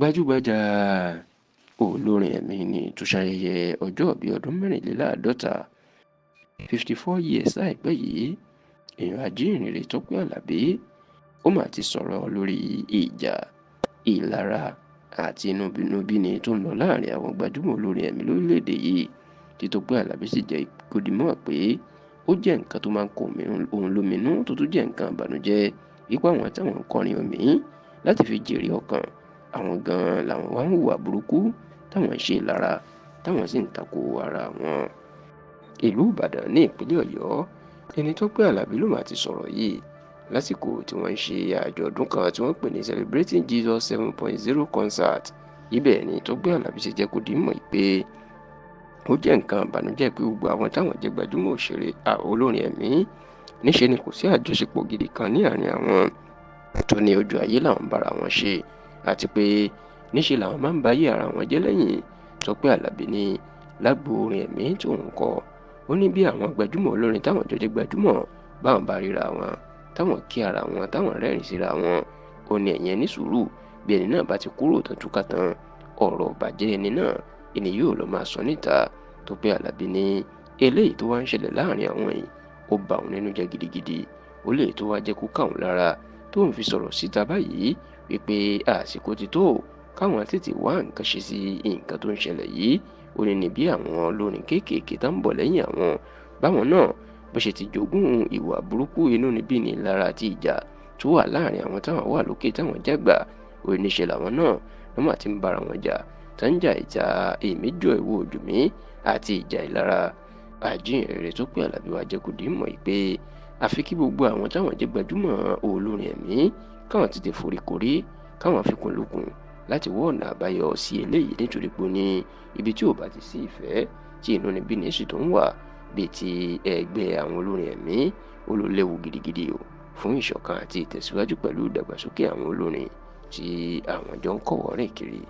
Gbajúgbajà olórin ẹ̀mí ní tó ṣayẹyẹ ọjọ́òbí ọdún 54, 54 years, láìpẹ́ yìí, èèyàn ajíhìnrere Tọ́pẹ́ Àlàbí, ó mà ti sọ̀rọ̀ lórí ìjà, ìlara àti inúnibíni tó ń lọ láàrin àwọn gbajúmọ̀ olórin ẹ̀mí lórílẹ̀‐èdè yìí, tí Tọ́pẹ́ Àlàbí sì jẹ́ kó di mímọ̀ pé ó jẹ́ nǹkan tó máa ń kọ òun lóminú, tó tún jẹ́ nǹkan ìbànújẹ́ wípé àwọn táwọn ń kọrin ẹ̀mí láti fi jèrè ọkàn àwọn gan-an làwọn wá ń hùwà burúkú, táwọn ń ṣe ìlara, táwọn sì ń tako ara wọn. Ìlú Ìbàdàn ní ìpínlẹ̀ Ọ̀yọ́, ẹni Tọ́pẹ́ Àlàbí ló máa ti sọ̀rọ̀ yìí lásìkò tí wọ́n ń ṣe àjọ̀dún kan tí wọ́n pè ní Celebrating Jesus 7.0 concert. Ibẹ̀ ni Tọ́pẹ́ Àlàbí ṣe jẹ́ kó di mọ̀ pé ó jẹ́ nǹkan ìbànújẹ́ pé gbogbo àwọn táwọn jẹ́ gbajúmọ̀ òṣèré olórin ẹ̀mí, níṣe ni kò sí àjọṣepọ̀ gidi kan ní àárín àwọn, tó ní ojú ayé làwọn bára wọn ṣe, àti pé níṣe làwọn máa ń bayé ara wọn jẹ́ lẹ́yìn. Tọ́pẹ́ Àlàbí ní lágbo orin ẹ̀mí tó ń kọ, ó ní bí àwọn gbajúmọ̀ olórin táwọn jọ jẹ́ gbajúmọ̀ báwọn bá ríra wọn, táwọn kí ara wọn, táwọn rẹ́rìn síra wọn, ó ní ẹ̀yẹn ní sùúrù, bí ẹni náà bá ti kúrò tán túká tán, ọ̀rọ̀ bàjẹ́ ẹni náà ẹni yóò lọ máa sọ níta. Tọ́pẹ́ Àlàbí ní eléyìí tó wá ń ṣẹlẹ̀ láàrin àwọn yìí, ó bà òun nínú jẹ́ gidigidi. Ó lè tó wá jẹ́ kó ká òun lára tó ń fi sọ̀rọ̀ síta báyìí wípé àsìkò ti tó káwọn tètè wá nǹkan ṣe sí nǹkan tó ń ṣẹlẹ̀ yìí. Ó ní ní bí àwọn olórin kéékèèké tá ń bọ̀ lẹ́yìn àwọn báwọn náà bó ṣe ti jogún ìwà burúkú, inúnibíni, ìlara àti ìjà tó wà láàrin àwọn táwọn wà lókè táwọn jágbà. Ó ní níṣe làwọn náà wọ́n mà ti ń bára wọn jà, tá ń jà ìjà èmi jọ ìwọ ojú mi àti ìjà ìlara. Àjíhìnrere Tọ́pẹ́ Àlàbí wá jẹ́ kó di mọ̀ pé àfi kí gbogbo àwọn táwọn jẹ́ gbajúmọ̀ olórin ẹ̀mí káwọn tètè foríkorí, káwọn fikùn lukùn láti wá ọ̀nà àbáyọ sí eléyìí, nítorí pé ó ní ibi tí ò bá ti sí ìfẹ́, tí inúnibíni sì tó ń wà bíi ti ẹgbẹ́ àwọn olórin ẹ̀mí, ó ló léwu gidigidi o fún ìṣọ̀kan àti ìtẹ̀síwájú pẹ̀lú ìdàgbàsókè àwọn olórin tí àwọn jọ ń kọ́wọ̀ọ́ rìn kiri.